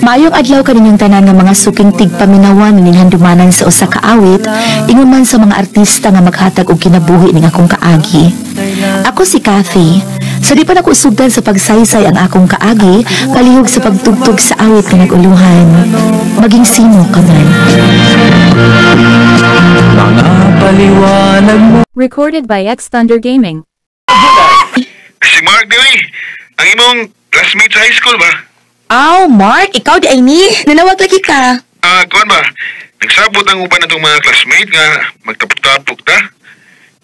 Maayong adlaw kaninyong tanan nga mga suking tigpaminawan ning handumanan sa usa ka awit, ingon man sa mga artista nga maghatag og kinabuhi ning akong kaagi. Ako si Kathy. Sa di pa nako sugdan sa pagsaysay ang akong kaagi, palihog sa pagtugtog sa awit nga nag-uluhan. Maging sino ka man. Mga paliwanag mo. Recorded by X Thunder Gaming. Si Mark, di ang imong classmate sa high school ba? Aw, Mark, ikaw di ay ni. Nanawag lagi ka. Kuan ba? Nagsabot ang uban na itong mga classmate nga magtapok-tapok ta.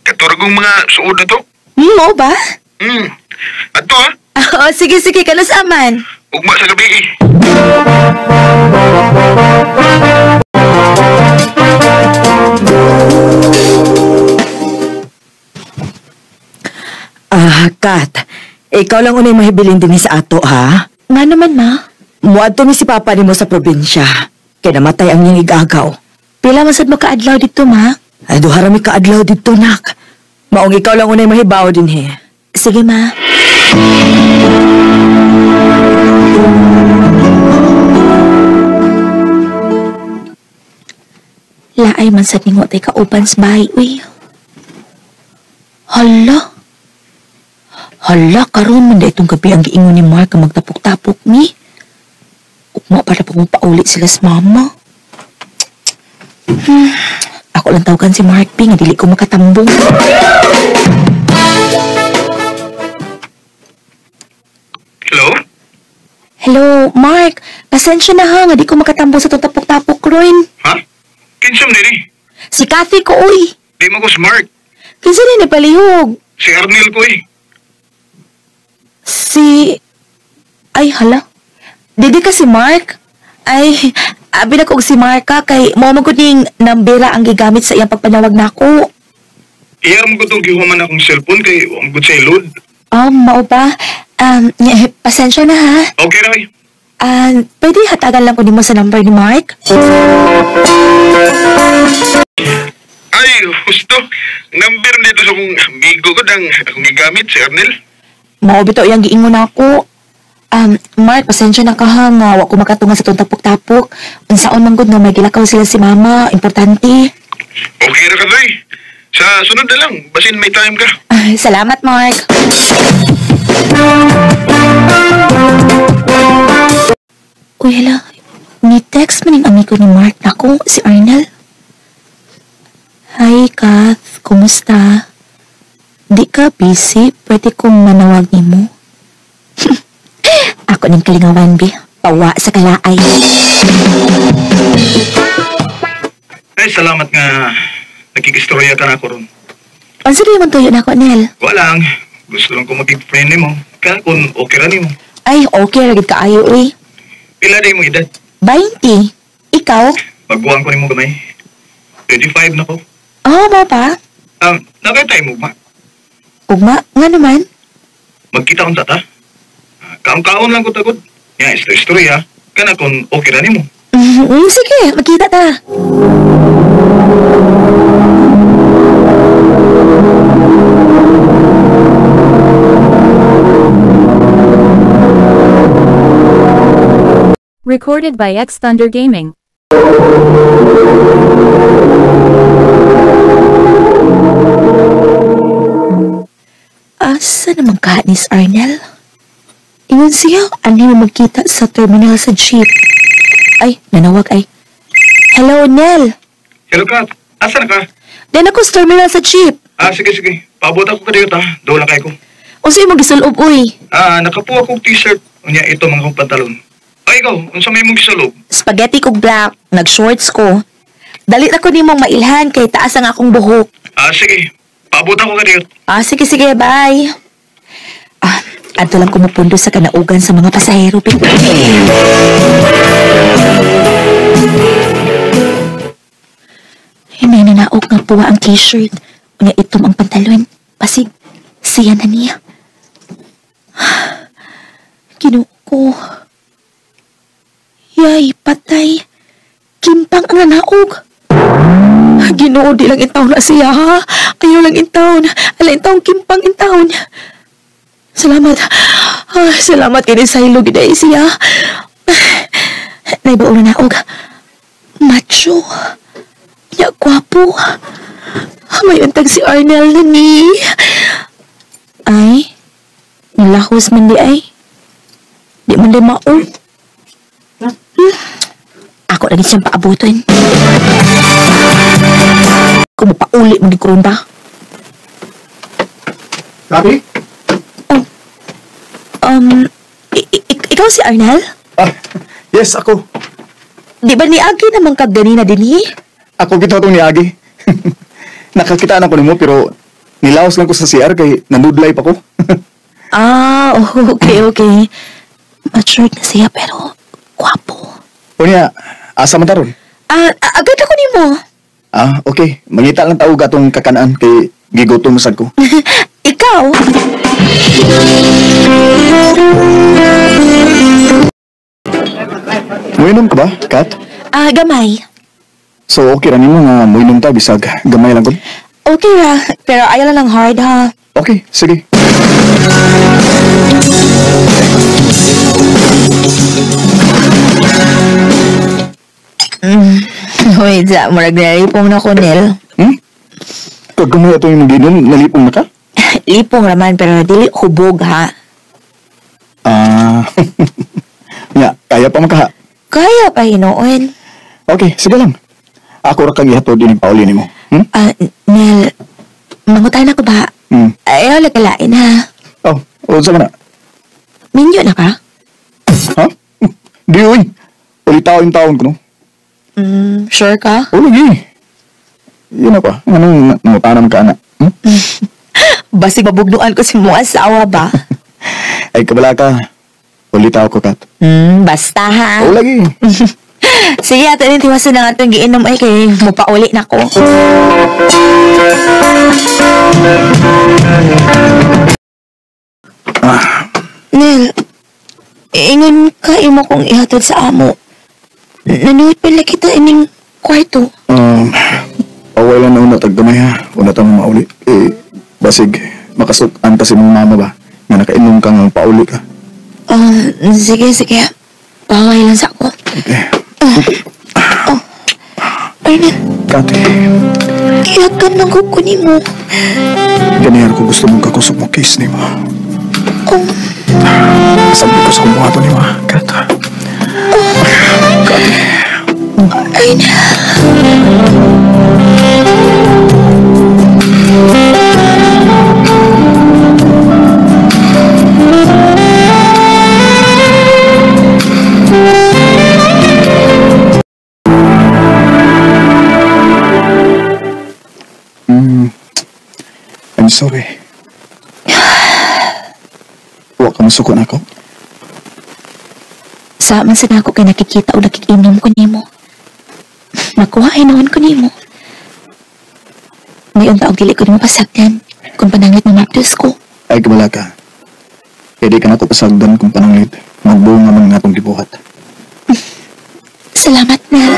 Katurgong mga suod na to. Mo ba? Ato ha? Oo, sige, sige. Kanus aman? Ugma sa gabi eh. Kat, ikaw lang unay mahibilin din sa ato, ha? Nga naman, ma. Muadto ni si Papa nimo sa probinsya. Kaya namatay ang iyang igagaw. Pila man sad mo kaadlaw dito, ma? Ay, duha ra mi kaadlaw dito, nak. Maong ikaw lang unay mahibaw din, he. Sige, ma. Laay man sad ningo tay kauban sa bahay, uy. Hala. Hala, karon man da itong gabi ang giingon ni Mark ang magtapok-tapok ni. Ugma para pag mapauli sila sa mama. Ako lang tawagan si Mark P. nga dili ko makatambong. Hello? Hello, Mark. Pasensya na ha, nga di ko makatambong sa itong tapok-tapok ron. Ha? Kinsam diri? Si Kathy ko, uy. Di mo ko si Mark. Kinsa ni palihog? Si Arnel ko eh. Si... Ay, hala. Didi ka si Mark? Ay, abi na ko og si Mark ka kay mao man gud ning nambera ang gigamit sa iyang pagpanawag nako. Iya mo ko itong gihuman akong cellphone kay wa man gud sa load. Oh, mao ba? Pasensya na ha. Okay ra. Pwede hatagan lang ko nimo sa number ni Mark? Ay, husto. Number nito sa akong amigo ko dang akong gigamit si Arnel. Mao bitaw iyang giingon nako. Mark, pasensya na ka ha nga wa ko makatunga sa itong tapok-tapok. Unsaon man gud nga may gilakaw sila si mama, importante. Okay ra ka, Doy. Sa sunod na lang, basin may time ka. Salamat, Mark. Uy, hala. Ni-text man yung amigo ni Mark nako, si Arnel. Hi, Kath. Kumusta? Di ka busy? Pwede kong manawag nimo? Ako ning kalingawan, bi. Pawa sa kalaay. Ay, salamat nga nakikistorya ka na ako ron. Unsa di man tuyo na ako, Nel? Wala lang. Gusto lang ko maging friend nimo. Kaya kung okay ra nimo. Ay, okay ra gid kaayo, uy. Pila di mo edad? 20. Ikaw? Magbuwang ko nimo gamay. 25 na ko. Oh, mo pa? Nakatay mo ba? Ugma, nga naman. Magkita kong tata. Kaon-kaon lang ko tagod. Ya, istorya. Kana kung okay ra nimo. Sige, magkita ta. Recorded by X Thunder Gaming. Asa naman ka ni Arnel? Ingon siya, ano yung magkita sa terminal sa jeep. Ay, nanawag ay. Hello, Nel. Hello, Kat. Asa na ka? Den ako sa terminal sa jeep. Sige, sige. Paabot ako ka dito, ha? Doon lang kayo ko. Unsa imong gisulob, uy? Nakapuha kong t-shirt. Unya, ito mga kong pantalon. Ay, ikaw, unsa may imong gisulob? Spaghetti kog black. Nag-shorts ko. Dali na ko nimong mailhan kay taas ang akong buhok. Sige. Paabot ako ka dito. Sige, sige. Bye. Adto lang kumupundo sa kanaugan sa mga pasahero. May nanaog nga puwa ang t-shirt. Unya itom ang pantalon. Pasig, siya na niya. Ginoo ko. Yay, patay. Kimpang ang nanaog. Ginoo, di lang intaon na siya, ha? Ayaw lang intaon. Ala intaon, kimpang intaon. Salamat. Salamat kini sa ilo, giday siya. Naibaw na og macho. Ya gwapo. May untag si Arnel na ni. Ay, nilahos man di ay. Di man di mao. Ako lagi siyang paabutin. Kung mapauli mo di kurun ba? Gabi? Oh. Ikaw si Arnel? Ah, yes, ako. Di ba ni Agi naman kag ganina din eh? Ako kita itong ni Agi. Nakakita na ko nimo pero nilaos lang ko sa CR kay nanudlay pa ko. Ah, okay, okay. Matured na siya pero gwapo. O niya, asa man taron? Ah, agad ako nimo. Ah, okay. Mangita lang tao atong kakanaan kay gigutom sad ko. Ikaw? Muinom ka ba, Kat? Ah, gamay. So okay ra nimo nga muinom ta bisag gamay lang gud? Okay ra, pero ayaw lang hard ha. Okay, sige. Wait, murag nalipong na ko, Nel. Hmm? Kag gamay ato yung ginom, nalipong na ka? Lipong raman, pero dili hubog ha. Ah, nya, kaya pa makaha. Kaya pa hinuon. Okay, sige lang. Ako ra kang ihatod ining pauli nimo. Hmm? Nel, mangutan ako ba? Hmm. Ayaw lagalain ha. Oh, unsa man na? Minyo na ka? Ha? Di uy. Ulitaw yung taon ko no. Sure ka? O lagi. Yun na pa. Anong nangutanam ka na? Hmm? Basig mabugnuan ko si mong asawa ba? Ay kabala ka. Ulitaw ko, Kat. Basta ha. O lagi. Sige, ato din tiwasan na nga itong giinom ay kay mupauli na ko. Nel, ingon ka imo kong ihatod sa amo. Nanuot pala kita ining kwarto. Away lang na una taggamay ha. Una tang mauli. Eh, basig, makasukan kasi mong mama ba? Nga nakainom ka nga pauli ka. Sige, sige. Paway lang sa ako. Okay. Oh. Arnel. Kate. Iyakan ng kuko ni mo. Ganyan ko gusto mong kakusok mo kiss ni mo. Oh. Sabi ko sa kumuha to ni mo, Kat. Oh. Kate. Arnel. I'm sorry. Huwag ka masuko na ako. Sa man sa ako kay nakikita o nakikinom ko nimo. Nakuha ay noon ko nimo. Ngayon taong dili ko nimo pasagdan kung pananglit na mabdos ko. Ay kabala ka. Pwede ka na ko pasagdan kung pananglit. Magbunga man nga itong gibuhat. Salamat, Nel.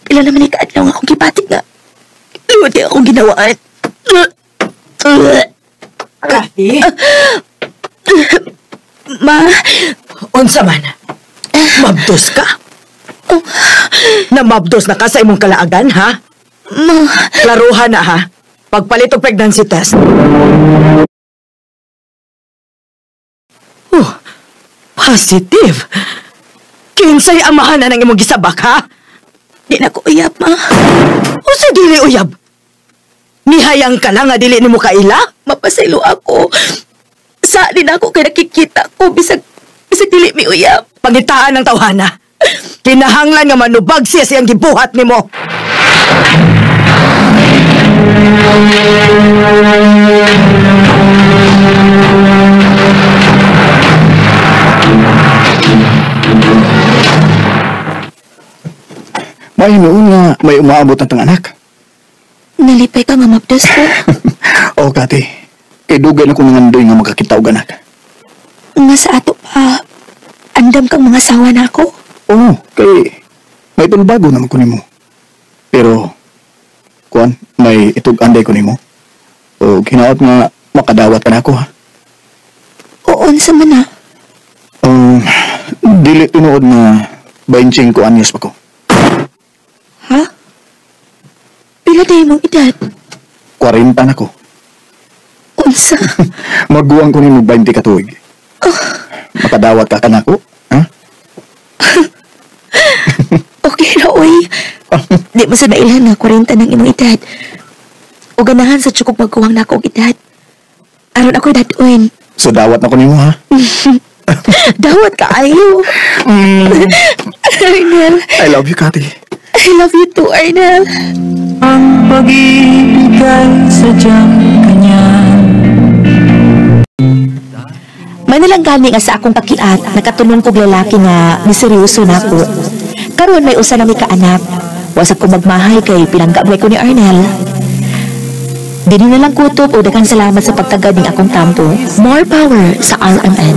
Pila naman ikaadlaw nga akong gibatik nga. Luwag niya akong ginawaan. Kathy? Ma? Unsa man? Mabdos ka? Oh. Namabdos na ka sa imong kalaagan, ha? Ma? Klaruhan na, ha? Pagpalit og pregnancy test. Oh, positive. Kinsay amahan na ng imong gisabak, ha? Di na ko uyab, ma. Unsa dili uyab? Nihayang ka lang nga dili nimo kaila? Mapasaylo ako. Sa di na ako kay nakikita ko bisag dili mi uyab. Pangitaan ng tawhana. Kinahanglan nga manubag siya siyang gibuhat nimo. May hinuon nga may umaabot na tang anak. Nalipay ka nga mapdos ko. Oh, Kati. Kay dugay na ko nangandoy nga makakita og anak. Nga sa ato pa, andam kang mga sawa na ako. Oo, kay may tulbago naman ko nimo. Pero, kuan, may itug-anday ko nimo. O hinaot nga makadawat ka na ako, ha? Oo, unsa man na. Dili tinuod na 25 anyos pa ko. Ha? Pila na imong edad? 40 na ko. Unsa? Maguwang ko nimo 20 ka tuig. Makadawat ka kanako, ha? Okay ra, oy. Di mo sa nailhan na 40 ng imong edad. O ganahan sa tsukog magkuwang na ako og edad. Aron ako dadoin. So dawat na ko nimo, ha? Dawat ka ayo. Arnel, I love you, Kati. I love you too, Arnel. Ang pag-ibig ay sadyang ganyan. May nalang gani nga sa akong pakiat, nakatulong kog lalaki nga miseryoso na ako. Karon may usa na mi kaanak. Wasap ko magmahay kay pinangga ko ni Arnel. Dini na lang kutob o daghang salamat sa pagtagad ning akong tampo. More power sa RMN.